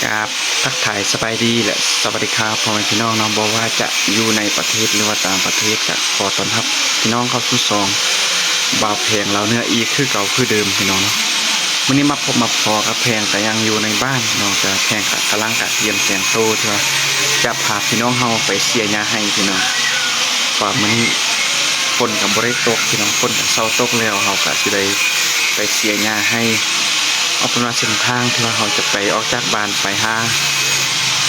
ກາບທັກທາຍສະບາຍດີ ແລະ ສະຫວັດດີຄັບ ພໍ່ແມ່ພີ່ນ້ອງເນາະ, ບໍ່ວ່າຈະຢູ່ໃນປະເທດ ຫຼືວ່າຕ່າງປະເທດ ກະຂໍຕ້ອນຮັບພີ່ນ້ອງເຂົ້າສູ່ຊ່ອງບ່າວແພງລາວເໜືອອີກຄືເກົ່າຄືເດີມພີ່ນ້ອງເນາະ. ມື້ນີ້ມາພົບມາພໍ້ກັບແພງ ກະຍັງຢູ່ໃນບ້ານເນາະ, ກະແພງກະກຳລັງກະຕຽມແຕ່ງໂຕ ເພື່ອຈະພາພີ່ນ້ອງເຮົາໄປເສຍຫຍ້າໄຮ່ພີ່ນ້ອງ. ວ່າມື້ນີ້ຝົນກະບໍ່ໄດ້ຕົກພີ່ນ້ອງ, ຝົນກະເຊົາຕົກແລ້ວ, ເຮົາກະຊິໄດ້ໄປເສຍຫຍ້າໄຮ່. ເອົາເປັນວ່າເສັ້ນທາງທີ່ວ່າເຮົາຈະໄປອອກຈາກບ້ານໄປຫາ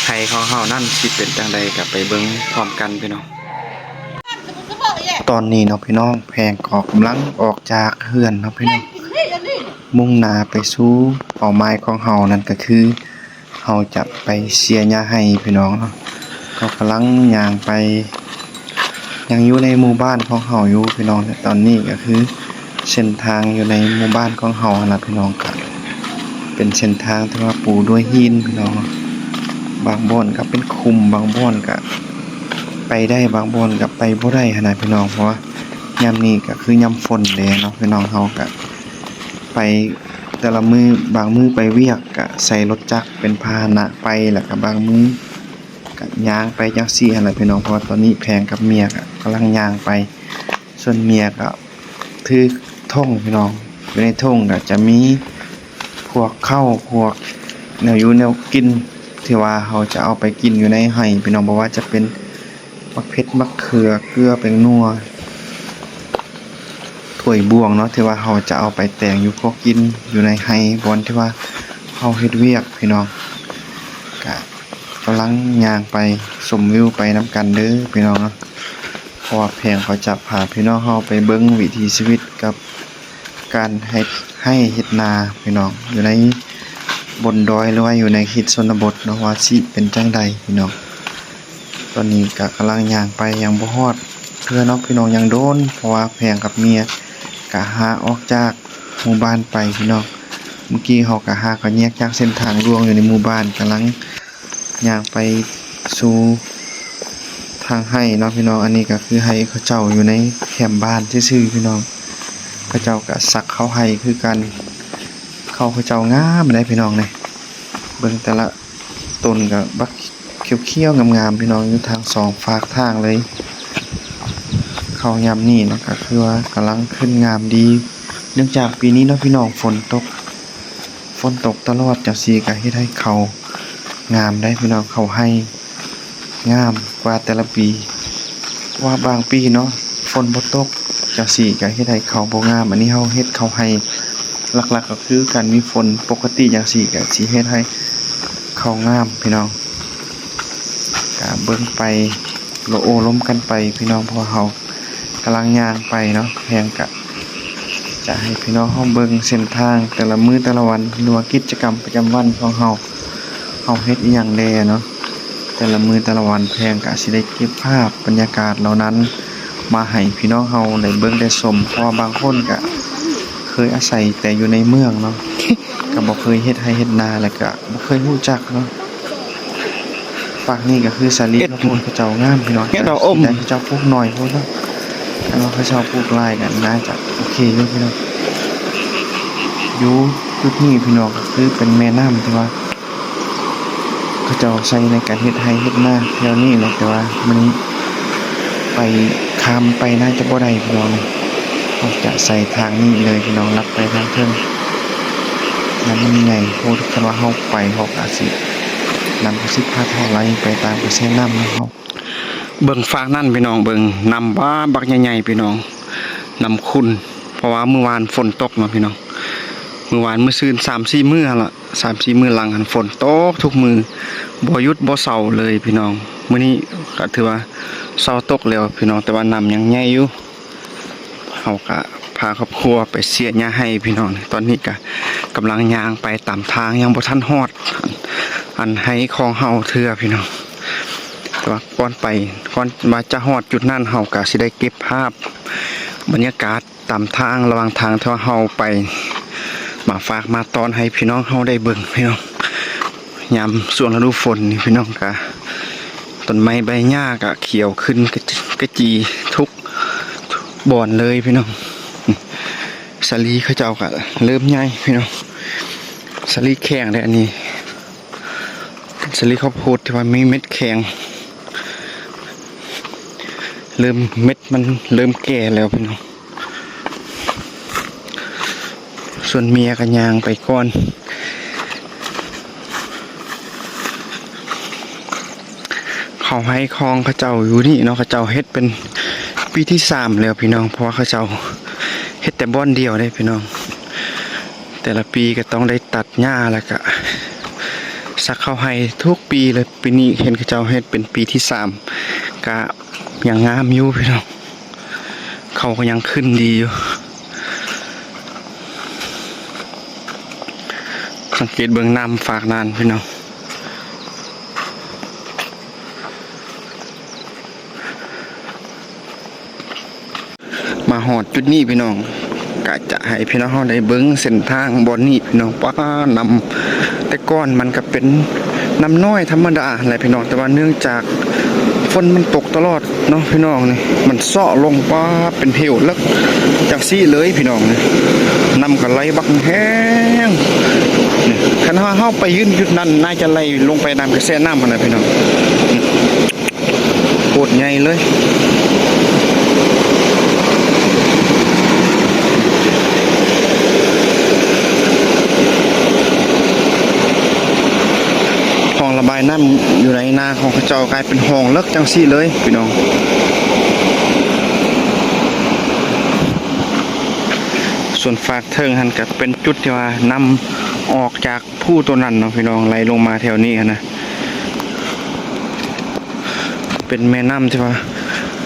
ໄຮ່ຂອງເຮົານັ້ນຊິເປັນຈັ່ງໃດ ກະໄປເບິ່ງພ້ອມກັນພີ່ນ້ອງ. ຕອນນີ້ເນາະພີ່ນ້ອງ ແພງກໍກຳລັງອອກຈາກເຮືອນເນາະພີ່ນ້ອງ, ມຸ່ງໜ້າໄປສູ່ເປົ້າໝາຍຂອງເຮົາ ນັ້ນກໍຄື ເຮົາຈະໄປເສຍຫຍ້າໄຮ່ພີ່ນ້ອງເນາະ. ກໍກຳລັງຍ່າງໄປ ຍັງຢູ່ໃນໝູ່ບ້ານຂອງເຮົາຢູ່ພີ່ນ້ອງ, ແລະ ຕອນນີ້ກໍຄືເສັ້ນທາງຢູ່ໃນໝູ່ບ້ານຂອງເຮົາຫັ້ນລະພີ່ນ້ອງ, ກະເປັນເສັ້ນທາງທີ່ວ່າປູດ້ວຍຫີນພີ່ນ້ອງເນາະ. ບາງບ່ອນກໍເປັນຂຸມ, ບາງບ່ອນກໍໄປໄດ້, ບາງບ່ອນກໍໄປບໍ່ໄດ້ຫັ້ນນະພີ່ນ້ອງ, ເພາະວ່າຍາມນີ້ກໍຄືຍາມຝົນແດ່ເນາະພີ່ນ້ອງ. ເຮົາກໍໄປແຕ່ລະມື້, ບາງມື້ໄປວຽກກໍໃຊ້ລົດຈັກເປັນພາຫະນະໄປ, ແລ້ວກໍບາງມື້ ກະຍ່າງໄປຈັ່ງຊີ້ຫັ້ນແຫຼະພີ່ນ້ອງ, ເພາະວ່າຕອນນີ້ແພງກັບເມຍກະກຳລັງຍ່າງໄປ. ສ່ວນເມຍກະຖືຖົງພີ່ນ້ອງ, ຢູ່ໃນຖົງກະຈະມີພວກເຂົ້າ ພວກແນວຢູ່ແນວກິນ ທີ່ວ່າເຮົາຈະເອົາໄປກິນຢູ່ໃນໄຮ່ພີ່ນ້ອງ, ບໍ່ວ່າຈະເປັນໝາກເຜັດ ໝາກເຂືອ ເກືອ ແປ້ງນົວ ຖ້ວຍບ່ວງເນາະ ທີ່ວ່າເຮົາຈະເອົາໄປແຕງຢູ່ຄົວກິນ ຢູ່ໃນໄຮ່ບ່ອນທີ່ວ່າເຮົາເຮັດວຽກພີ່ນ້ອງ. ກະກຳລັງຍ່າງໄປຊົມວິວໄປນຳກັນເດີພີ່ນ້ອງເນາະ, ເພາະວ່າແພງກໍຈະພາພີ່ນ້ອງເຮົາໄປເບິ່ງວິຖີຊີວິດກັບການເຮັດໄຮ່ເຮັດນາພີ່ນ້ອງ ຢູ່ໃນບົນດອຍ ຫຼືວ່າຢູ່ໃນເຂດຊົນນະບົດເນາະ ວ່າຊິເປັນຈັ່ງໃດພີ່ນ້ອງ. ຕອນນີ້ກະກຳລັງຍ່າງໄປ ຍັງບໍ່ຮອດເທື່ອເນາະພີ່ນ້ອງ, ຍັງໂດນ ເພາະວ່າແພງກັບເມຍກະຫາອອກຈາກໝູ່ບ້ານໄປພີ່ນ້ອງ. ເມື່ອກີ້ເຮົາກະຫາກໍແຍກຈາກເສັ້ນທາງຫຼວງຢູ່ໃນໝູ່ບ້ານ, ກຳລັງຍ່າງໄປສູ່ທາງໄຮ່ເນາະພີ່ນ້ອງ. ອັນນີ້ກະຄືໄຮ່ເຂົາເຈົ້າຢູ່ໃນແຄມບ້ານຊື່ໆພີ່ນ້ອງ, ເຂົາເຈົ້າກະສັກເຂົ້າໄຮ່ຄືກັນ. ເຂົ້າເຂົາເຈົ້າງາມເດ້ພີ່ນ້ອງເດ້, ເບິ່ງແຕ່ລະ ຕົ້ນກະບັກຂຽວໆງາມໆພີ່ນ້ອງ ຢູ່ທາງສອງຟາກທາງເລີຍ. ເຂົ້າຍາມນີ້ນະ ກະຄືວ່າກຳລັງຂຶ້ນງາມດີ, ເນື່ອງຈາກປີນີ້ເນາະພີ່ນ້ອງ ຝົນຕົກ ຝົນຕົກຕະຫຼອດຈັ່ງຊີ້ ກະເຮັດໃຫ້ເຂົ້າງາມໄດ໋ພີ່ນ້ອງ, ເຂົ້າໄຮ່ງາມກວ່າແຕ່ລະປີ. ເພາະວ່າບາງປີເນາະ ຝົນບໍ່ຕົກຈັ່ງຊີ້ ກະເຮັດໃຫ້ເຂົ້າບໍ່ງາມ. ອັນນີ້ເຮົາເຮັດເຂົ້າໄຮ່ ຫຼັກໆກໍຄືການມີຝົນປົກກະຕິຈັ່ງຊີ້ ກະຊິເຮັດໃຫ້ ເຂົ້າງາມພີ່ນ້ອງ. ກະເບິ່ງໄປ ໂລໂອ້ລົມກັນໄປພີ່ນ້ອງ, ເພາະວ່າເຮົາກຳລັງຍ່າງໄປເນາະ. ແພງກະຈະໃຫ້ພີ່ນ້ອງເຮົາເບິ່ງເສັ້ນທາງແຕ່ລະມື້ແຕ່ລະວັນ ຫຼືວ່າກິດຈະກຳປະຈຳວັນຂອງເຮົາ, ເຮົາເຮັດອີ່ຫຍັງແດ່ເນາະ ແຕ່ລະມື້ແຕ່ລະວັນ. ແພງກະຊິໄດ້ເກັບພາບບັນຍາກາດເຫຼົ່ານັ້ນມາໃຫ້ພີ່ນ້ອງເຮົາໄດ້ເບິ່ງໄດ້ຊົມ, ເພາະວ່າບາງຄົນກະ ເຄີຍອາໄສແຕ່ຢູ່ໃນເມືອງເນາະ, ກໍບໍ່ເຄີຍເຮັດໄຮ່ເຮັດນາ ແລ້ວກໍບໍ່ເຄີຍຮູ້ຈັກເນາະ. ຟາກນີ້ກໍຄືສາລີເຂົາໂພດເຂົາເຈົ້າງາມພີ່ນ້ອງ, ເຮັດດອກອົມ ແຕ່ເຂົາເຈົ້າປູກໜ້ອຍໂພດເນາະ, ຖ້າວ່າເຂົາເຈົ້າປູກຫຼາຍກໍໜ້າຈະໂອເຄຢູ່ພີ່ນ້ອງ. ຢູ່ຈຸດນີ້ພີ່ນ້ອງ ກໍຄືເປັນແມ່ນ້ຳທີ່ວ່າ ເຂົາເຈົ້າໃຊ້ໃນການເຮັດໄຮ່ເຮັດນາແຖວນີ້ແຫຼະ, ແຕ່ວ່າມັນໄປ ຂ້າມໄປໜ້າຈະບໍ່ໄດ້ພີ່ນ້ອງ, ເຮົາຈະໃຊ້ທາງນີ້ເລີຍພີ່ນ້ອງ, ລັດໄປທາງເທິງ. ນ້ຳມັນໃຫຍ່ໂພດ, ຄັນວ່າເຮົາໄປ ເຮົາກະອາດຊິ ນ້ຳກະຊິພັດເຮົາໄຫຼໄປຕາມກະແສນ້ຳເນາະ. ເບິ່ງຟາກນັ້ນພີ່ນ້ອງ, ເບິ່ງນ້ຳ ວ້າ ບັກໃຫຍ່ໆພີ່ນ້ອງ, ນ້ຳຂຸ່ນ, ເພາະວ່າມື້ວານຝົນຕົກເນາະພີ່ນ້ອງ, ມື້ວານ ມື້ຊືນ ສາມສີ່ມື້ຫັ້ນລະ. ສາມສີ່ມື້ຫຼັງຫັ້ນ ຝົນຕົກທຸກມື້ ບໍ່ຢຸດບໍ່ເຊົາເລີຍພີ່ນ້ອງ. ມື້ນີ້ກໍຖືວ່າເຊົາຕົກແລ້ວພີ່ນ້ອງ, ແຕ່ວ່ານ້ຳຍັງໃຫຍ່ຢູ່. ເຮົາກໍພາຄອບຄົວໄປເສຍຫຍ້າໄຮ່ພີ່ນ້ອງ. ຕອນນີ້ກໍກຳລັງຍ່າງໄປຕາມທາງ, ຍັງບໍ່ທັນຮອດອັນໄຮ່ຂອງເຮົາເທື່ອພີ່ນ້ອງ. ແຕ່ວ່າກ່ອນໄປ, ກ່ອນວ່າຈະຮອດຈຸດນັ້ນ, ເຮົາກໍຊິໄດ້ເກັບພາບບັນຍາກາດ ຕາມທາງ ລະຫວ່າງທາງທີ່ວ່າເຮົາໄປ ມາຝາກມາຕ້ອນໃຫ້ພີ່ນ້ອງເຮົາໄດ້ເບິ່ງພີ່ນ້ອງ. ຍາມຊ່ວງລະດູຝົນນີ້ພີ່ນ້ອງ, ກະຕົ້ນໄມ້ໃບຫຍ້າກະຂຽວຂຶ້ນກະ ກະຈີທຸກບ່ອນເລີຍພີ່ນ້ອງ. ສາລີເຂົາເຈົ້າກະເລີ່ມໃຫຍ່ພີ່ນ້ອງ, ສາລີແຂງເດ້ອັນນີ້. ສາລີເຂົ້າໂພດທີ່ວ່າມີເມັດແຂງ ເລີ່ມ ເມັດມັນເລີ່ມແກ່ແລ້ວພີ່ນ້ອງ. ສ່ວນເມຍກໍຍ່າງໄປກ່ອນ. ເຂົ້າໄຮ່ຂອງເຂົາເຈົ້າຢູ່ນີ້ເນາະ ເຂົາເຈົ້າເຮັດເປັນປີທີສາມແລ້ວພີ່ນ້ອງ ເພາະວ່າເຂົາເຈົ້າເຮັດແຕ່ບ່ອນດຽວເດ້ພີ່ນ້ອງ. ແຕ່ລະປີກໍຕ້ອງໄດ້ຕັດຫຍ້າ ແລ້ວກະສັກເຂົ້າໄຮ່ທຸກປີເລີຍ. ປີນີ້ເຫັນເຂົາເຈົ້າເຮັດເປັນປີທີສາມ ກະຍັງງາມຢູ່ພີ່ນ້ອງ ເຂົ້າກໍຍັງຂຶ້ນດີຢູ່. ສັງເກດເບິ່ງນ້ຳຟາກນັ້ນພີ່ນ້ອງ. ມາຮອດຈຸດນີ້ພີ່ນ້ອງ ກະຈະໃຫ້ພີ່ນ້ອງເຮົາໄດ້ເບິ່ງເສັ້ນທາງບ່ອນນີ້ພີ່ນ້ອງ. ປ້າ ນ້ຳ ແຕ່ກ່ອນມັນກະເປັນນ້ຳນ້ອຍທຳມະດາແຫຼະພີ່ນ້ອງ ແຕ່ວ່າເນື່ອງຈາກຝົນມັນຕົກຕະຫຼອດເນາະພີ່ນ້ອງ ນີ້ມັນເຊາະລົງ ປ້າ ເປັນເຫວເລິກຈັ່ງຊີ້ເລີຍພີ່ນ້ອງ. ນີ້ນ້ຳກໍໄຫຼບັກແຮງ ນີ້ຄັນເຮົາ ເຮົາໄປຢືນຈຸດນັ້ນ ໜ້າຈະໄຫຼລົງໄປຕາມກະແສນ້ຳຫັ້ນນະພີ່ນ້ອງ. ນີ້ ໂຄດໃຫຍ່ເລີຍ. ຮ່ອງລະບາຍນ້ຳຢູ່ໃນນາຂອງເຂົາເຈົ້າກາຍເປັນຮ່ອງເລິກຈັ່ງຊີ້ເລີຍພີ່ນ້ອງ. ສ່ວນຟາກເທິງຫັ້ນກໍເປັນຈຸດທີ່ວ່ານ້ຳອອກຈາກ ພູໂຕນັ້ນເນາະພີ່ນ້ອງ ໄຫຼລົງມາແຖວນີ້ຫັ້ນນະ. ເປັນແມ່ນ້ຳທີ່ວ່າ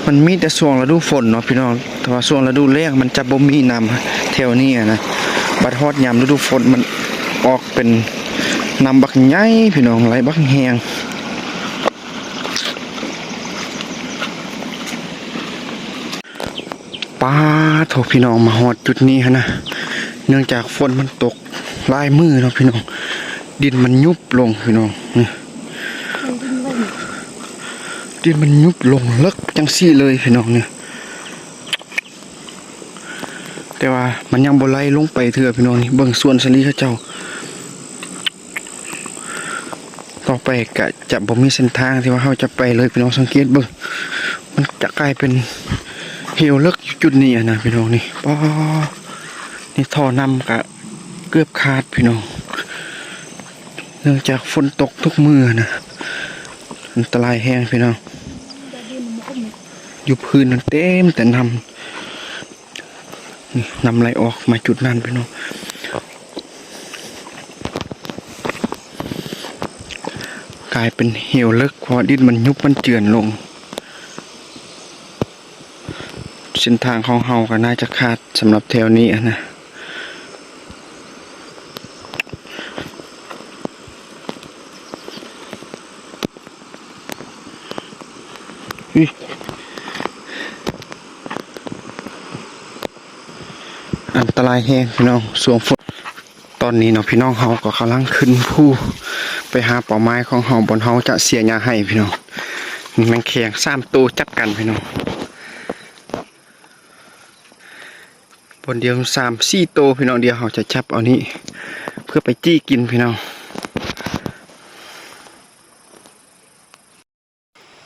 ມັນມີແຕ່ຊ່ວງລະດູຝົນເນາະພີ່ນ້ອງ ແຕ່ວ່າຊ່ວງລະດູແລ້ງມັນຈະບໍ່ມີນ້ຳແຖວນີ້ຫັ້ນນະ. ບັດຮອດຍາມລະດູຝົນມັນອອກເປັນນ້ຳບັກໃຫຍ່ພີ່ນ້ອງ ໄຫຼບັກແຮງ. ປາໂທ້ ພີ່ນ້ອງ ມາຮອດຈຸດນີ້ຫັ້ນນະ ເນື່ອງຈາກຝົນມັນຕົກຫຼາຍມື້ເນາະພີ່ນ້ອງ ດິນມັນຍຸບລົງພີ່ນ້ອງ ນີ້ ດິນມັນຍຸບລົງເລິກຈັ່ງຊີ້ເລີຍພີ່ນ້ອງ ນີ້ ແຕ່ວ່າມັນຍັງບໍ່ໄຫຼລົງໄປເທື່ອພີ່ນ້ອງ. ນີ້ເບິ່ງສວນສາລີເຂົາເຈົ້າ. ຕໍ່ໄປກະຈະບໍ່ມີເສັ້ນທາງທີ່ວ່າເຮົາຈະໄປເລີຍພີ່ນ້ອງ. ສັງເກດເບິ່ງ ມັນຈະກາຍເປັນເຫວເລິກຢູ່ຈຸດນີ້ຫັ້ນນະພີ່ນ້ອງ. ນີ້ ປ້າ ນີ້ ທໍ່ນ້ຳກະເກືອບຂາດພີ່ນ້ອງ ເນື່ອງຈາກຝົນຕົກທຸກມື້ຫັ້ນນະ. ອັນຕະລາຍແຮງພີ່ນ້ອງ ຢູ່ພື້ນນັ້ນເຕັມແຕ່ນ້ຳ. ນີ້ ນ້ຳໄຫຼອອກມາຈຸດນັ້ນພີ່ນ້ອງ ກາຍເປັນເຫວເລິກ ເພາະວ່າດິນມັນຍຸບມັນເຈື່ອນລົງ. ເສັ້ນທາງຂອງເຮົາກໍໜ້າຈະຂາດສຳລັບແຖວນີ້ຫັ້ນນະ. ອັນຕະລາຍແຮງພີ່ນ້ອງ ຊ່ວງຝົນ. ຕອນນີ້ເນາະ ພີ່ນ້ອງເຮົາກໍກຳລັງຂຶ້ນພູໄປຫາເປົ້າໝາຍຂອງເຮົາ ບ່ອນເຮົາຈະເສຍຫຍ້າໄຮ່ພີ່ນ້ອງ. ມີແມງແຄງສາມໂຕຈັບກັນພີ່ນ້ອງ. ບ່ອນດຽວສາມສີ່ໂຕພີ່ນ້ອງ. ດຽວເຮົາຈະຈັບເອົານີ້ເພື່ອໄປຈີ່ກິນພີ່ນ້ອງ.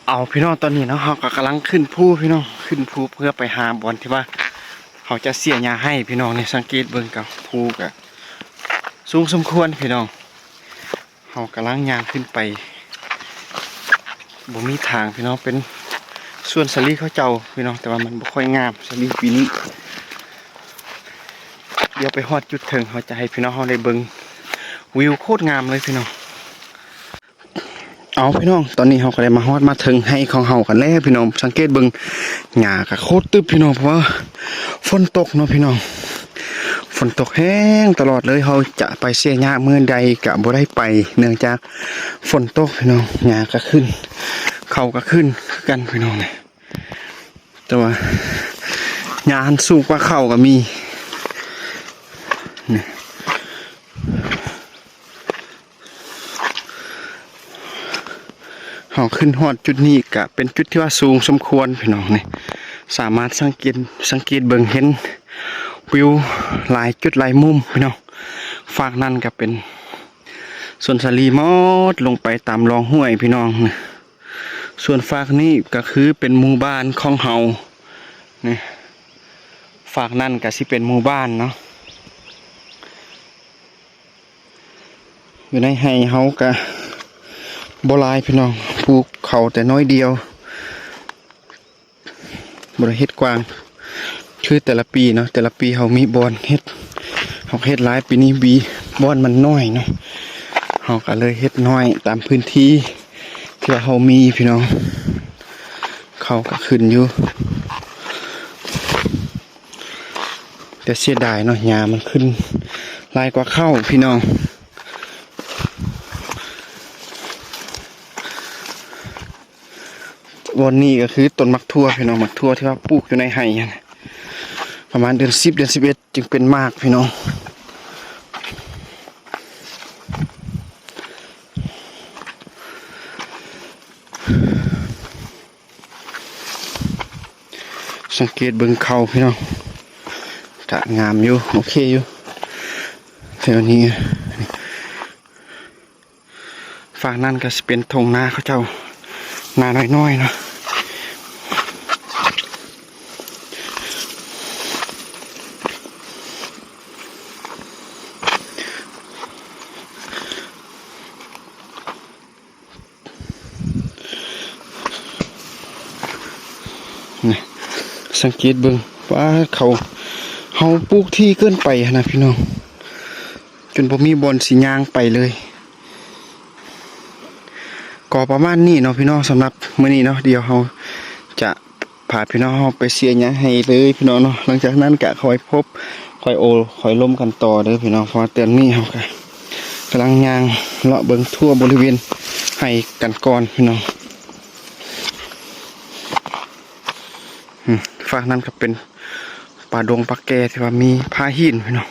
ເອົາພີ່ນ້ອງ ຕອນນີ້ເນາະ ເຮົາກໍກຳລັງຂຶ້ນພູພີ່ນ້ອງ ຂຶ້ນພູເພື່ອໄປຫາບ່ອນທີ່ວ່າເຮົາຈະເສຍຫຍ້າໄຮ່ພີ່ນ້ອງ. ນີ້ ສັງເກດເບິ່ງກັບພູກໍສູງສົມຄວນພີ່ນ້ອງ. ເຮົາກຳລັງຍ່າງຂຶ້ນໄປ ບໍ່ມີທາງພີ່ນ້ອງ. ເປັນສວນສາລີເຂົາເຈົ້າພີ່ນ້ອງ ແຕ່ວ່າມັນບໍ່ຄ່ອຍງາມສາລີປີນີ້. ດຽວໄປຮອດຈຸດເທິງ ເຮົາຈະໃຫ້ພີ່ນ້ອງເຮົາໄດ້ເບິ່ງວິວໂຄດງາມເລີຍພີ່ນ້ອງ. ເອົາພີ່ນ້ອງ ຕອນນີ້ເຮົາກໍໄດ້ມາຮອດມາເຖິງໄຮ່ຂອງເຮົາກັນແລ້ວພີ່ນ້ອງ. ສັງເກດເບິ່ງ ຫຍ້າກໍໂຄດຕຶບພີ່ນ້ອງ ເພາະວ່າຝົນຕົກເນາະພີ່ນ້ອງ. ຝົນຕົກແຮງຕະຫຼອດເລີຍ ເຮົາຈະໄປເສຍຫຍ້າມື້ໃດກໍບໍ່ໄດ້ໄປ ເນື່ອງຈາກຝົນຕົກພີ່ນ້ອງ. ຫຍ້າກໍຂຶ້ນ ເຂົ້າກໍຂຶ້ນຄືກັນພີ່ນ້ອງ. ແຕ່ວ່າຫຍ້າຫັ້ນສູງກວ່າເຂົ້າກໍມີ. ນີ້ ເຮົາຂຶ້ນຮອດຈຸດນີ້ກະເປັນຈຸດທີ່ວ່າສູງສົມຄວນພີ່ນ້ອງ. ນີ້ ສາມາດສັງເກດ ສັງເກດເບິ່ງເຫັນວິວຫຼາຍຈຸດຫຼາຍມຸມພີ່ນ້ອງ. ຟາກນັ້ນກະເປັນ ສວນສາລີໝົດລົງໄປຕາມລອງຫ້ວຍພີ່ນ້ອງ. ສ່ວນຟາກນີ້ກໍຄືເປັນໝູ່ບ້ານຂອງເຮົານີ້ ຟາກນັ້ນກໍຊິເປັນໝູ່ບ້ານເນາະ. ຢູ່ໃນໄຮ່ເຮົາກະບໍ່ຫຼາຍພີ່ນ້ອງ, ປູກເຂົ້າແຕ່ໜ້ອຍດຽວ, ບໍ່ໄດ້ເຮັດກວ້າງຄືແຕ່ລະປີເນາະ. ແຕ່ລະປີເຮົາມີບ່ອນເຮັດ, ເຮົາເຮັດຫຼາຍ, ປີນີ້ບີບ່ອນມັນໜ້ອຍເນາະ, ເຮົາກະເລີຍເຮັດໜ້ອຍຕາມພື້ນທີ່ທີ່ວ່າເຮົາມີພີ່ນ້ອງ. ເຂົ້າກະຂຶ້ນຢູ່ ແຕ່ເສຍດາຍເນາະ, ຫຍ້າມັນຂຶ້ນຫຼາຍກວ່າເຂົ້າພີ່ນ້ອງ. ບ່ອນນີ້ກໍຄືຕົ້ນໝາກຖົ່ວພີ່ນ້ອງ, ໝາກຖົ່ວທີ່ວ່າປູກຢູ່ໃນໄຮ່ຫັ້ນ ປະມານເດືອນສິບ ເດືອນສິບເອັດຈຶ່ງເປັນໝາກພີ່ນ້ອງ. ສັງເກດເບິ່ງເຂົ້າພີ່ນ້ອງ, ກະງາມຢູ່, ໂອເຄຢູ່. ແຖວນີ້ ຝັ່ງນັ້ນກໍຊິເປັນທົ່ງນາເຂົາເຈົ້າ, ນານ້ອຍໆເນາະ. ນີ້ ສັງເກດເບິ່ງ ວ້າ ເຂົາ ເຮົາປູກຖີ່ເກີນໄປຫັ້ນນະພີ່ນ້ອງ, ຈົນບໍ່ມີບ່ອນຊິຍ່າງໄປເລີຍ. ກໍປະມານນີ້ເນາະພີ່ນ້ອງ, ສຳລັບມື້ນີ້ເນາະ, ດຽວເຮົາຈະ ພາພີ່ນ້ອງເຮົາໄປເສຍຫຍ້າໃຫ້ເລີຍພີ່ນ້ອງເນາະ. ຫຼັງຈາກນັ້ນກະຄ່ອຍພົບ ຄ່ອຍໂອ້ ຄ່ອຍລົມກັນຕໍ່ເດີພີ່ນ້ອງ, ເພາະວ່າຕອນນີ້ເຮົາກະກຳລັງຍ່າງເລາະເບິ່ງທົ່ວບໍລິເວນໄຮ່ກັນກ່ອນພີ່ນ້ອງ. ອືມ ຝັ່ງນັ້ນກະເປັນປ່າດົງປ່າແກ່ທີ່ວ່າມີຜາຫີນພີ່ນ້ອງ.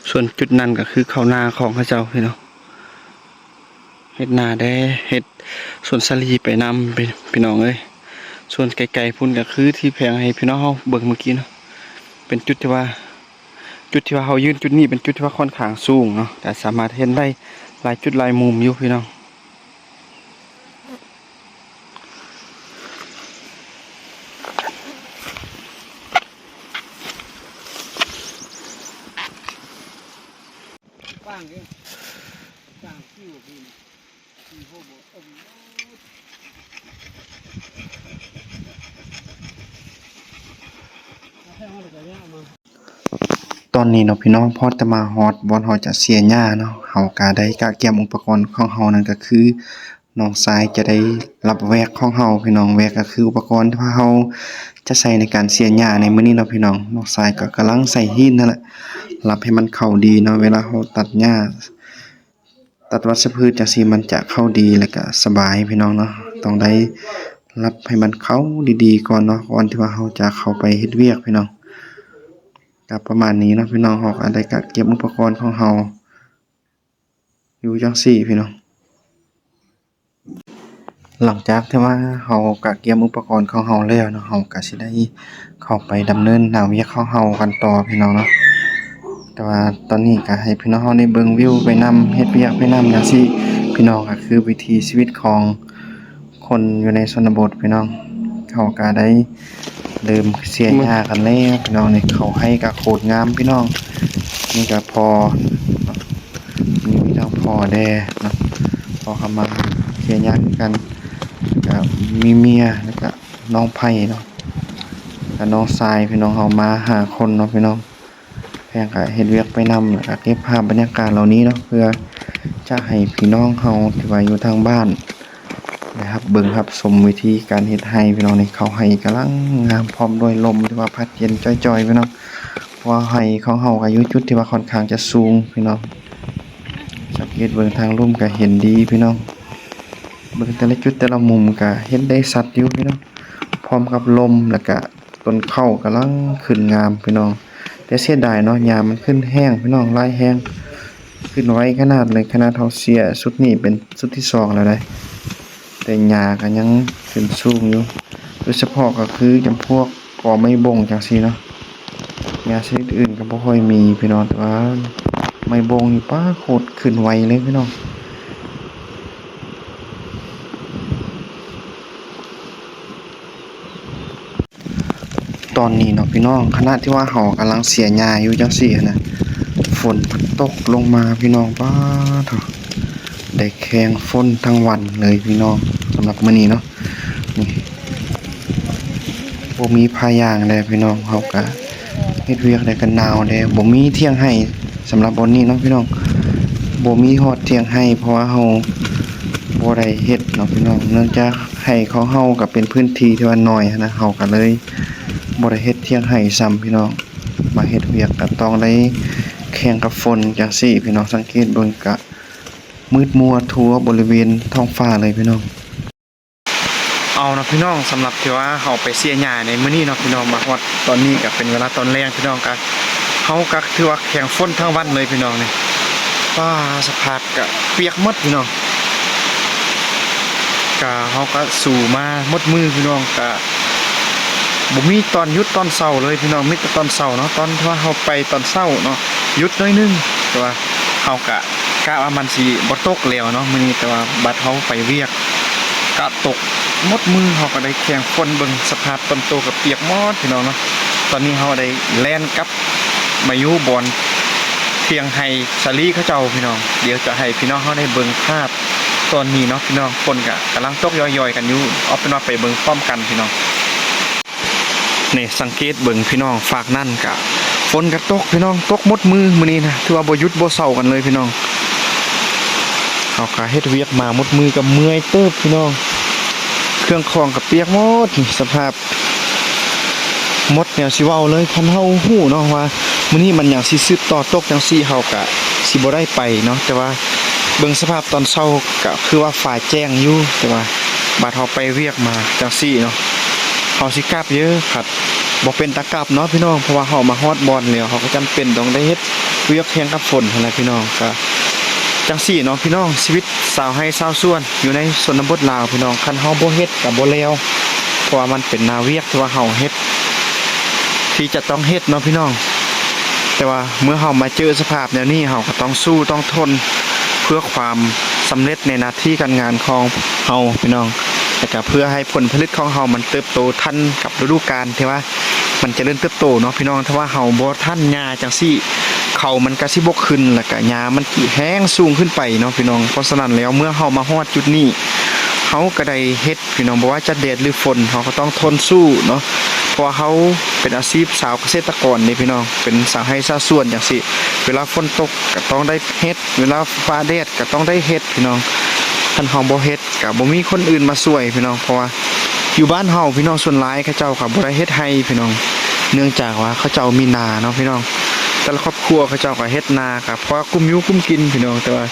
ສ່ວນຈຸດນັ້ນກໍຄືເຂົ້ານາຂອງເຂົາເຈົ້າພີ່ນ້ອງ, ເຮັດນາແດ່ ເຮັດສວນສາລີໄປນຳ ພີ່ນ້ອງເອີຍ. ສ່ວນໄກໆພຸ້ນກໍຄືທີ່ແພງໃຫ້ພີ່ນ້ອງເຮົາເບິ່ງເມື່ອກີ້ເນາະ, ເປັນຈຸດທີ່ວ່າ ຈຸດທີ່ວ່າເຮົາຢືນຈຸດນີ້ເປັນຈຸດທີ່ວ່າຂ້ອນຂ້າງສູງເນາະ, ກໍສາມາດເຫັນໄດ້ຫຼາຍຈຸດຫຼາຍມຸມຢູ່ພີ່ນ້ອງ. ຕອນນີ້ເນາະພີ່ນ້ອງ ພໍແຕ່ມາຮອດບ່ອນເຮົາຈະເສຍຫຍ້າເນາະ, ເຮົາກະໄດ້ກະກຽມອຸປະກອນຂອງເຮົາ ນັ້ນກະຄື ນ້ອງຊາຍຈະໄດ້ຮັບແວກຂອງເຮົາພີ່ນ້ອງ. ແວກກໍຄືອຸປະກອນທີ່ວ່າເຮົາຈະໃຊ້ໃນການເສຍຫຍ້າໃນມື້ນີ້ເນາະພີ່ນ້ອງ. ນ້ອງຊາຍກໍກຳລັງໃສ່ຫີນນັ້ນແຫຼະ ລັບໃຫ້ມັນເຂົ້າດີເນາະ. ເວລາເຮົາຕັດຫຍ້າ ຕັດວັດຊະພືດຈັ່ງຊີ້ ມັນຈະເຂົ້າດີ ແລ້ວກະສະບາຍພີ່ນ້ອງເນາະ. ຕ້ອງໄດ້ລັບໃຫ້ມັນເຂົ້າດີໆກ່ອນເນາະ ກ່ອນທີ່ວ່າເຮົາຈະເຂົ້າໄປເຮັດວຽກພີ່ນ້ອງ. ກໍປະມານນີ້ເນາະພີ່ນ້ອງ, ເຮົາກໍໄດ້ກະກຽມອຸປະກອນຂອງເຮົາ ຢູ່ຈັ່ງຊີ້ພີ່ນ້ອງ. ຫຼັງຈາກທີ່ວ່າເຮົາກະກຽມອຸປະກອນຂອງເຮົາແລ້ວເນາະ, ເຮົາກະຊິໄດ້ເຂົ້າໄປດຳເນີນໜ້າວຽກຂອງເຮົາກັນຕໍ່ພີ່ນ້ອງເນາະ. ແຕ່ວ່າຕອນນີ້ກະໃຫ້ພີ່ນ້ອງເຮົາໄດ້ເບິ່ງວິວໄປນຳ ເຮັດວຽກໄປນຳຈັ່ງຊີ້ພີ່ນ້ອງ, ກໍຄືວິຖີຊີວິດຂອງ ຄົນຢູ່ໃນຊົນນະບົດພີ່ນ້ອງ. ເຮົາກະໄດ້ເລີ່ມເສຍຫຍ້າກັນແລ້ວພີ່ນ້ອງ, ນີ້ເຂົ້າໄຮ່ກະໂຄດງາມພີ່ນ້ອງ. ນີ້ກະພໍ່ ມີທັງພໍ່ແດ່ເນາະ, ພໍ່ເຂົ້າມາເສຍຫຍ້າຄືກັນ, ກະມີເມຍ ແລ້ວກະນ້ອງໃພ້ເນາະ ກະນ້ອງຊາຍພີ່ນ້ອງ. ເຮົາມາຫ້າຄົນເນາະພີ່ນ້ອງ. ແພງກະເຮັດວຽກໄປນຳ ແລ້ວກະເກັບພາບບັນຍາກາດເຫຼົ່ານີ້ເນາະ ເພື່ອຈະໃຫ້ພີ່ນ້ອງເຮົາທີ່ວ່າຢູ່ທາງບ້ານໄດ້ຮັບເບິ່ງຮັບຊົມວິທີການເຮັດໄຮ່ພີ່ນ້ອງ. ນີ້ເຂົ້າໄຮ່ກຳລັງງາມ ພ້ອມດ້ວຍລົມທີ່ວ່າພັດເຢັນຈ່ອຍໆພີ່ນ້ອງ, ເພາະວ່າໄຮ່ຂອງເຮົາກໍຢູ່ຈຸດທີ່ວ່າຂ້ອນຂ້າງຈະສູງພີ່ນ້ອງ. ສັງເກດເບິ່ງທາງລຸ່ມກໍເຫັນດີພີ່ນ້ອງ, ເບິ່ງແຕ່ລະຈຸດແຕ່ລະມຸມກໍເຫັນໄດ້ຊັດຢູ່ພີ່ນ້ອງ. ພ້ອມກັບລົມ ແລ້ວກະຕົ້ນເຂົ້າກຳລັງຂຶ້ນງາມພີ່ນ້ອງ. ແຕ່ເສຍດາຍເນາະ ຫຍ້າມັນຂຶ້ນແຮງພີ່ນ້ອງ ຫຼາຍແຮງ, ຂຶ້ນໄວຂະໜາດເລີຍ. ຂະໜາດເຮົາເສຍຊຸດນີ້ເປັນຊຸດທີສອງແລ້ວໃດ໋ ແຕ່ຫຍ້າກໍຍັງຂຶ້ນສູງຢູ່, ໂດຍສະເພາະກໍຄືຈຳພວກກໍໄມ້ບົງຈັ່ງຊີ້ເນາະ. ຫຍ້າຊະນິດອື່ນກໍບໍ່ຄ່ອຍມີພີ່ນ້ອງ, ແຕ່ວ່າໄມ້ບົງນີ້ ປາດ ໂຄດຂຶ້ນໄວເລີຍພີ່ນ້ອງ. ຕອນນີ້ເນາະພີ່ນ້ອງ, ຂະນະທີ່ວ່າເຮົາກຳລັງເສຍຫຍ້າຢູ່ຈັ່ງຊີ້ຫັ້ນນະ, ຝົນພັດຕົກລົງມາພີ່ນ້ອງ. ປາດໂທ້ ໄດ້ແຂ່ງຝົນທັງວັນເລີຍພີ່ນ້ອງ ສຳລັບມື້ນີ້ເນາະ. ນີ້ ບໍ່ມີຜ້າຢາງແດ່ພີ່ນ້ອງ, ເຮົາກະເຮັດວຽກແດ່ ກະໜາວແດ່. ບໍ່ມີຖຽງໄຮ່ສຳລັບບ່ອນນີ້ເນາະພີ່ນ້ອງ, ບໍ່ມີຮອດຖຽງໄຮ່ ເພາະວ່າເຮົາບໍ່ໄດ້ເຮັດເນາະພີ່ນ້ອງ, ເນື່ອງຈາກໄຮ່ຂອງເຮົາກະເປັນພື້ນທີ່ທີ່ວ່ານ້ອຍຫັ້ນນະ, ເຮົາກະເລີຍບໍ່ໄດ້ເຮັດຖຽງໄຮ່ຊ້ຳພີ່ນ້ອງ. ມາເຮັດວຽກກະຕ້ອງໄດ້ແຂ່ງກັບຝົນຈັ່ງຊີ້ພີ່ນ້ອງ, ສັງເກດເບິ່ງກະມືດມົວທົ່ວບໍລິເວນທ້ອງຟ້າເລີຍພີ່ນ້ອງ. ເອົາເນາະພີ່ນ້ອງ, ສຳລັບທີ່ວ່າເຮົາໄປເສຍຫຍ້າໃນມື້ນີ້ເນາະພີ່ນ້ອງ, ມາຮອດຕອນນີ້ກໍເປັນເວລາຕອນແລງພີ່ນ້ອງ, ກໍເຮົາກໍຖືວ່າແຂ່ງຝົນທັງວັນເລີຍພີ່ນ້ອງ. ນີ້ ປາດ ສະພາບກໍປຽກໝົດພີ່ນ້ອງ, ກໍເຮົາກໍສູ້ມາໝົດມື້ພີ່ນ້ອງ, ກໍບໍ່ມີຕອນຢຸດຕອນເຊົາເລີຍພີ່ນ້ອງ, ມີແຕ່ຕອນເຊົ້າເນາະ. ຕອນທີ່ວ່າເຮົາໄປຕອນເຊົ້າເນາະ ຢຸດໜ້ອຍໜຶ່ງ, ແຕ່ວ່າເຮົາກະ ກະວ່າມັນຊິບໍ່ຕົກແລ້ວເນາະມື້ນີ້, ແຕ່ວ່າບັດເຮົາໄປວຽກກະຕົກໝົດມື້, ເຮົາກໍໄດ້ແຂ່ງຝົນ. ເບິ່ງສະພາບຕົນໂຕກໍປຽກໝົດພີ່ນ້ອງເນາະ. ຕອນນີ້ເຮົາໄດ້ແລ່ນກັບມາຢູ່ບ່ອນຖຽງໄຮ່ສາລີເຂົາເຈົ້າພີ່ນ້ອງ. ດຽວຈະໃຫ້ພີ່ນ້ອງເຮົາໄດ້ເບິ່ງພາບຕອນນີ້ເນາະພີ່ນ້ອງ, ຝົນກໍກຳລັງຕົກຢອຍໆກັນຢູ່. ເອົາເປັນວ່າໄປເບິ່ງພ້ອມກັນພີ່ນ້ອງ. ນີ້ ສັງເກດເບິ່ງພີ່ນ້ອງ, ຟາກນັ້ນກະຝົນກະຕົກພີ່ນ້ອງ, ຕົກໝົດມື້ມື້ນີ້ນະ, ຖືວ່າບໍ່ຢຸດບໍ່ເຊົາກັນເລີຍພີ່ນ້ອງ. ເຮົາກະເຮັດວຽກມາໝົດມື້ກະເມື່ອຍເຕີບພີ່ນ້ອງ, ເຄື່ອງຂອງກະປຽກໝົດ. ນີ້ ສະພາບໝົດແນວຊິເວົ້າເລີຍ, ຄັນເຮົາຮູ້ເນາະວ່າມື້ນີ້ມັນຍັງຊິສືບຕໍ່ຕົກຈັ່ງຊີ້ ເຮົາກະຊິບໍ່ໄດ້ໄປເນາະ, ແຕ່ວ່າ ເບິ່ງສະພາບຕອນເຊົ້າກະຄືວ່າຟ້າແຈ້ງຢູ່, ແຕ່ວ່າບາດເຮົາໄປວຽກມາຈັ່ງຊີ້ເນາະ, ເຮົາຊິກັບເດີ ພັດບໍ່ເປັນຕາກັບເນາະພີ່ນ້ອງ, ເພາະວ່າເຮົາມາຮອດບ່ອນແລ້ວ, ເຮົາກໍຈຳເປັນຕ້ອງໄດ້ເຮັດວຽກແຂ່ງກັບຝົນຫັ້ນແຫຼະພີ່ນ້ອງ. ກະຈັ່ງຊີ້ເນາະພີ່ນ້ອງ, ຊີວິດຊາວໄຮ່ຊາວສວນຢູ່ໃນຊົນນະບົດລາວພີ່ນ້ອງ, ຄັນເຮົາບໍ່ເຮັດກະບໍ່ແລ້ວ, ເພາະວ່າມັນເປັນໜ້າວຽກທີ່ວ່າເຮົາເຮັດ ທີ່ຈະຕ້ອງເຮັດເນາະພີ່ນ້ອງ. ແຕ່ວ່າເມື່ອເຮົາມາເຈີສະພາບແນວນີ້ ເຮົາກໍຕ້ອງສູ້ຕ້ອງທົນ ເພື່ອຄວາມສຳເລັດໃນໜ້າທີ່ການງານຂອງເຮົາພີ່ນ້ອງ, ແລ້ວກໍເພື່ອໃຫ້ຜົນຜະລິດຂອງເຮົາມັນເຕີບໂຕທັນກັບລະດູການທີ່ວ່າມັນຈະເລີນເຕີບໂຕເນາະພີ່ນ້ອງ. ຖ້າວ່າເຮົາບໍ່ຖານຫຍ້າຈັ່ງຊີ້ ເຂົ້າມັນກໍຊິບໍ່ຂຶ້ນ, ແລ້ວກໍຫຍ້າມັນຊິແຮງສູງຂຶ້ນໄປເນາະພີ່ນ້ອງ. ເພາະສະນັ້ນແລ້ວ ເມື່ອເຮົາມາຮອດຈຸດນີ້ ເຮົາກໍໄດ້ເຮັດ ພີ່ນ້ອງ, ບໍ່ວ່າຈະແດດຫຼືຝົນ ເຮົາກໍຕ້ອງທົນສູ້ເນາະ, ເພາະວ່າເຮົາເປັນອາຊີບຊາວກະເສດຕະກອນເດ້ພີ່ນ້ອງ, ເປັນຊາວໄຮ່ຊາວສວນຈັ່ງຊີ້. ເວລາຝົນຕົກກໍຕ້ອງໄດ້ເຮັດ, ເວລາຟ້າແດດກໍຕ້ອງໄດ້ເຮັດພີ່ນ້ອງ. ຄັນເຮົາບໍ່ເຮັດກໍບໍ່ມີຄົນອື່ນມາຊ່ວຍພີ່ນ້ອງ, ເພາະວ່າຢູ່ບ້ານເຮົາພີ່ນ້ອງ ສ່ວນຫຼາຍເຂົາເຈົ້າກໍບໍ່ໄດ້ເຮັດໄຮ່ພີ່ນ້ອງ, ເນື່ອງຈາກວ່າເຂົາເຈົ້າມີນາເນາະພີ່ນ້ອງ. ແຕ່ລະຄອບຄົວເຂົາເຈົ້າກໍເຮັດນາ ກໍພໍກຸ້ມຢູ່ກຸ້ມກິນພີ່ນ້ອງ, ແຕ່ວ່າ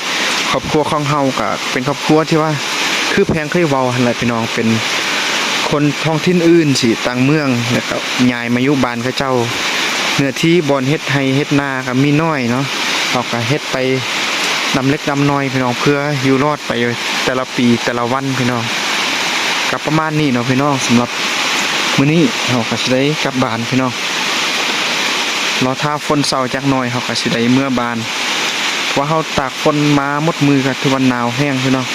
ຄອບຄົວຂອງເຮົາກໍເປັນຄອບຄົວທີ່ວ່າ ຄືແພງເຄີຍເວົ້າຫັ້ນແຫຼະພີ່ນ້ອງ, ເປັນຄົນທ້ອງຖິ່ນອື່ນຊິຕ່າງເມືອງ ແລ້ວກໍຍ້າຍມາຢູ່ບ້ານເຂົາເຈົ້າ. ເນື້ອທີ່ບ່ອນເຮັດໄຮ່ເຮັດນາກໍມີໜ້ອຍເນາະ, ເຮົາກໍເຮັດໄປນຳເລັກນຳໜ້ອຍພີ່ນ້ອງ ເພື່ອຢູ່ລອດໄປແຕ່ລະປີແຕ່ລະວັນພີ່ນ້ອງ. ກໍປະມານນີ້ເນາະພີ່ນ້ອງ, ສຳລັບມື້ນີ້ເຮົາກໍຊິໄດ້ກັບບ້ານພີ່ນ້ອງ, ລໍຖ້າຝົນເຊົາຈັກໜ້ອຍເຮົາກໍຊິໄດ້ເມືອບ້ານ. ວ່າເຮົາຕາກຝົນມາໝົດມື້ກໍຖືວ່າໜາວແຮງພີ່ນ້ອງ.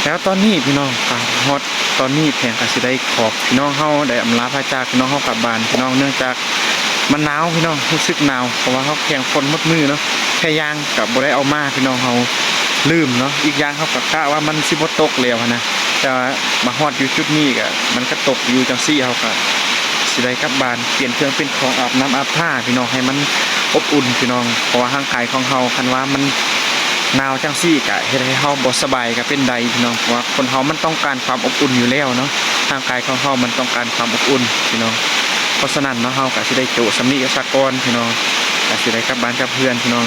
ແລ້ວຕອນນີ້ພີ່ນ້ອງ ກໍຮອດຕອນນີ້ ແພງກໍຊິໄດ້ຂໍພີ່ນ້ອງເຮົາໄດ້ອຳລາພາຈາກພີ່ນ້ອງເຮົາກັບບ້ານພີ່ນ້ອງ, ເນື່ອງຈາກມັນໜາວພີ່ນ້ອງ, ຮູ້ສຶກໜາວ ເພາະວ່າເຮົາແຂ່ງຝົນໝົດມື້ເນາະ. ແພຢາງກໍບໍ່ໄດ້ເອົາມາພີ່ນ້ອງ, ເຮົາລືມເນາະ. ອີກຢ່າງເຮົາກໍກະວ່າມັນຊິບໍ່ຕົກແລ້ວຫັ້ນນະ, ແຕ່ວ່າມາຮອດຢູ່ຈຸດນີ້ກໍ ມັນກໍຕົກຢູ່ຈັ່ງຊີ້, ເຮົາກໍຊິໄດ້ກັບບ້ານ ປ່ຽນເຄື່ອງປ່ຽນຂອງ ອາບນ້ຳອາບທ່າພີ່ນ້ອງ ໃຫ້ມັນອົບອຸ່ນພີ່ນ້ອງ, ເພາະວ່າຮ່າງກາຍຂອງເຮົາ ຄັນວ່າມັນໜາວຈັ່ງຊີ້ ກະເຮັດໃຫ້ເຮົາບໍ່ສະບາຍກະເປັນໄດ້ພີ່ນ້ອງ, ເພາະວ່າຄົນເຮົາມັນຕ້ອງການຄວາມອົບອຸ່ນຢູ່ແລ້ວເນາະ, ຮ່າງກາຍຂອງເຮົາມັນຕ້ອງການຄວາມອົບອຸ່ນພີ່ນ້ອງ. ເພາະສະນັ້ນເນາະ ເຮົາກະຊິໄດ້ໂຈະສ່ຳນີ້ຊະກ່ອນພີ່ນ້ອງ, ກະຊິໄດ້ກັບບ້ານກັບເຮືອນພີ່ນ້ອງ.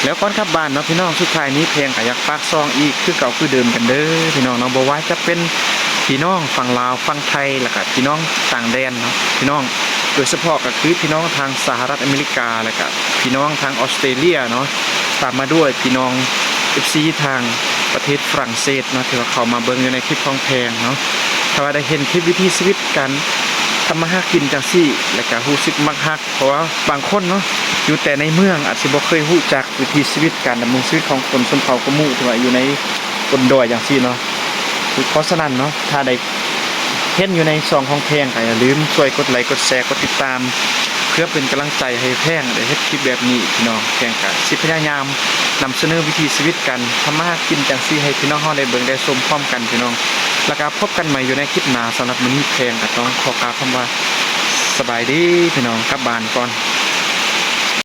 ແລ້ວກ່ອນກັບບ້ານເນາະພີ່ນ້ອງ, ສຸດທ້າຍນີ້ແພງກະຢາກຝາກຊ່ອງອີກຄືເກົ່າຄືເດີມກັນເດີພີ່ນ້ອງເນາະ, ບໍ່ວ່າຈະເປັນ ພີ່ນ້ອງຝັ່ງລາວ ຝັ່ງໄທ ແລ້ວກະພີ່ນ້ອງຕ່າງແດນເນາະພີ່ນ້ອງ, ໂດຍສະເພາະກໍຄືພີ່ນ້ອງທາງສະຫະລັດອາເມລິກາ ແລ້ວກະພີ່ນ້ອງທາງອອສເຕຣເລຍເນາະ, ຕາມມາດ້ວຍພີ່ນ້ອງເອັຟຊີທາງປະເທດຝຣັ່ງເສດເນາະ ທີ່ວ່າເຂົ້າມາເບິ່ງຢູ່ໃນຄລິບຂອງແພງເນາະ. ຖ້າວ່າໄດ້ເຫັນຄລິບວິຖີຊີວິດການ ທຳມາຫາກິນຈັ່ງຊີ້ ແລ້ວກະຮູ້ສຶກມັກຮັກ ເພາະວ່າບາງຄົນເນາະ ຢູ່ແຕ່ໃນເມືອງອາດຊິບໍ່ເຄີຍຮູ້ຈັກວິຖີຊີວິດການດຳລົງຊີວິດຂອງຄົນຊົນເຜົ່າກະໝູ່ ທີ່ວ່າຢູ່ໃນບົນດອຍຈັ່ງຊີ້ເນາະ. ເພາະສະນັ້ນເນາະ ຖ້າໄດ້ເຫັນຢູ່ໃນຊ່ອງຂອງແພງ ກະຢ່າລືມຊ່ວຍກົດໄລ ກົດແຊ ກົດຕິດຕາມ ເພື່ອເປັນກຳລັງໃຈໃຫ້ແພງໄດ້ເຮັດຄລິບແບບນີ້ພີ່ນ້ອງ. ແພງກະຊິພະຍາຍາມນຳສະເໜີວິຖີຊີວິດການທຳມາຫາກິນຈັ່ງຊີ້ ໃຫ້ພີ່ນ້ອງເຮົາໄດ້ເບິ່ງໄດ້ຊົມພ້ອມກັນພີ່ນ້ອງ. ແລ້ວກະພົບກັນໃໝ່ຢູ່ໃນຄລິບໜ້າ. ສຳລັບມື້ນີ້ແພງກະຕ້ອງຂໍກ່າວຄຳວ່າ ສະບາຍດີພີ່ນ້ອງ ກັບບ້ານກ່ອນ.